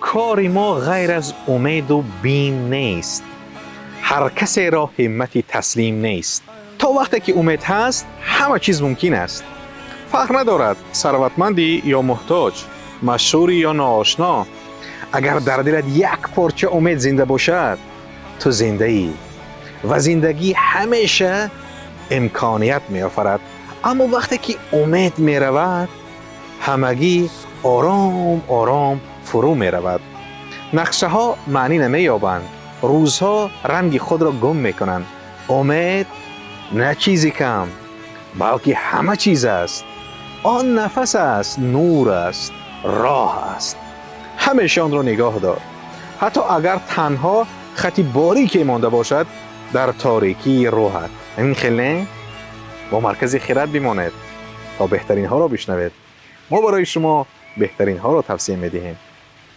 Кори мо ғайр аз умеду бим нест, ҳар касеро ҳиммати таслим нест. То вақте ки умед ҳаст, ҳама чиз мумкин аст. Фарқ надорад, сарватмандӣ ё муҳтоҷ, машҳурӣ ё ноошно. Агар дар дилат як порча умед зинда бошад, ту зиндаӣ ва зиндагӣ ҳамеша имконият меофарад. Аммо вақте ки умед меравад, ҳамагӣ ором ором фурӯ меравад, нақшаҳо маънӣ намеёбанд, рӯзҳо ранги худро гум мекунанд. Умед на чизи кам, балки ҳама чиз аст. Он нафас аст, нур аст, роҳ аст. Ҳамеша онро нигоҳ дор, ҳатто агар танҳо хати борике монда бошад дар торикии рӯҳат. Ҳамин хел не? Бо Маркази Хирад бимонед, то беҳтаринҳоро бишнавед. Мо барои шумо беҳтаринҳоро тавсия медиҳем.